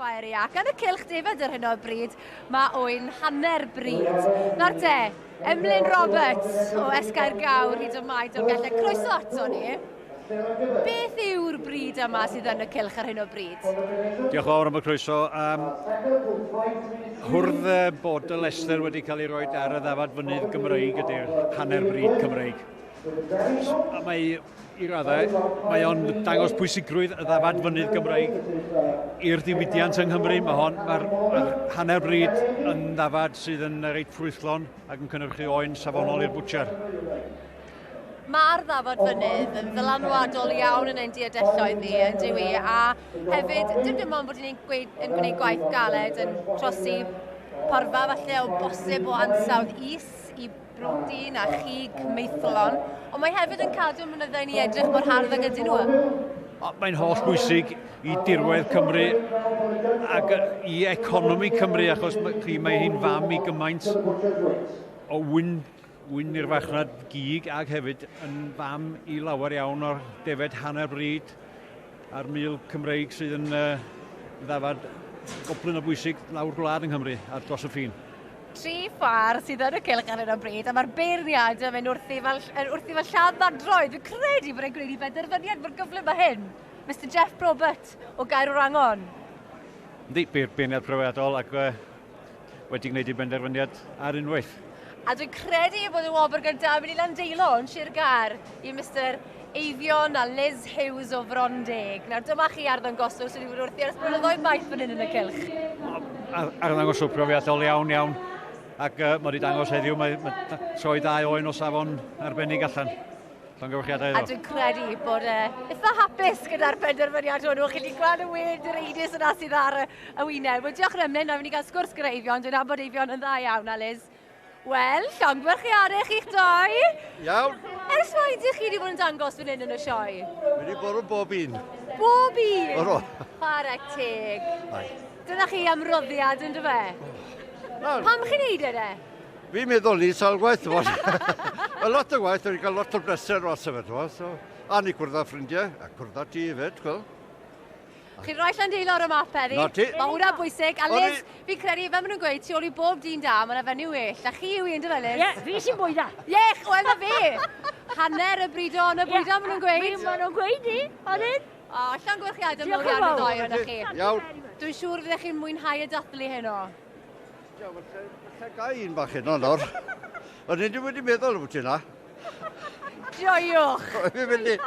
Inspiry ac yn y cylch defaid ar hyn o bryd mae oen hanner bryd. Nawr te, Emlyn Roberts o Esgair Gawr hyd y mae Dolgellau. Croeso ato ni. Beth yw'r bryd yma sydd yn y cylch ar hyn o bryd? Diolch yn fawr am y croeso. Hwrdd Border Leicester wedi cael ei roi ar y ddafad fynydd Gymreig ydy'r hanner bryd Cymreig. A mae i raddau, mae o'n dangos pwysigrwydd y ddafad fynydd Gymreig i'r diwydiant yng Nghymru. Mae hon, mae'r mae hanner bryd yn ddafad sydd yn reit ffrwythlon ac yn cynhyrchu oen safonol i'r bwtsiar. Mae'r ddafad fynydd yn ddylanwadol iawn yn ein diadelloedd ni, yn dyw i, a hefyd, dim dim ond bod ni'n yn gwneud gwaith galed yn trosi porfa falle o bosib o ansawdd is i brotein a chig maethlon, ond mae hefyd yn cadw mynyddau ni edrych mor hardd ag ydyn nhw. Mae'n holl bwysig i dirwedd Cymru ac i economi Cymru, achos mae hi'n fam i gymaint o wyn Wyn i'r farchnad gig ac hefyd yn fam i lawer iawn o'r defaid hanner bryd a'r mul Cymreig sydd yn uh, ddafad goblyn o bwysig lawr gwlad yng Nghymru a dros y ffin. Tri phâr sydd yn y cylch ar hyn o bryd a mae'r beirniad yn mynd wrthi fel, wrthi fel lladd ddadroedd. Dwi'n credu bod e'n gwneud i benderfyniad mor gyflym â hyn. Mr Jeff Probert o Gaerwrangon. Yndi, beirniad profiadol ac uh, wedi gwneud ei benderfyniad ar unwaith. A dwi'n credu bod y wobr gyntaf yn mynd i Landeilo yn Sir Gâr i Mister Eifion a Liz Hughes o Frondeg. Nawr dyma chi arddangoswr sydd wedi bod wrthi ers blynyddoedd maith fan hyn yn y cylch. Arddangoswr profiadol iawn iawn ac uh, mae wedi dangos heddiw, mae, mae troi ddau oen o safon arbennig allan. Llongyfarchiadau iddo. A dwi'n credu bod e eitha hapus gyda'r penderfyniad hwnnw. Chi wedi gweld y wên direidus yna sydd ar y, y wyneb. Wel, diolch yn ymlaen, nawr ni gael sgwrs gyda Eifion. Dwi'n nabod Eifion yn dda iawn, a Liz. Wel, llongyfarchiadau chi'ch doi. Iawn. Ers faint ych chi wedi bod yn dangos fan hyn yn y sioe? Fi wedi bod yn bob un. Bob un? Oro. Chwarae teg. Ai. Dyna chi amroddiad, yn dyfe? Pam chi'n neud e de? Fi'n meddwl ni sawl gwaith, t'mod. Mae lot o waith, o'n i'n cael lot o bleser mas o fe, t'mod, so... A ni cwrdd â ffrindiau, a cwrdd â ti hefyd, gwel. Chi'n rhoi Llandeilo ar y map heddi. Na ti. Mae hwnna'n bwysig. A Liz, fi'n credu, fel maen nhw'n gweud, tu ôl i bob dyn da, mae yna fenyw well. A chi yw un, dy fe, Liz? Ie, fi sy'n bwyda. Ie, wel na fe. Hanner y brido yn y bwyda, maen nhw'n gweud. Maen nhw'n gweud ni, ond un. O, llongyfarchiadau mawr iawn y ddoi ohonoch chi. Iawn. Dwi'n siŵr fyddech chi'n mwynhau y dathlu heno. Ie, falle, falle gai un bach heno nawr. O'n i ddim wedi meddwl ambwti hynna. Joiwch! Fi'n mynd i...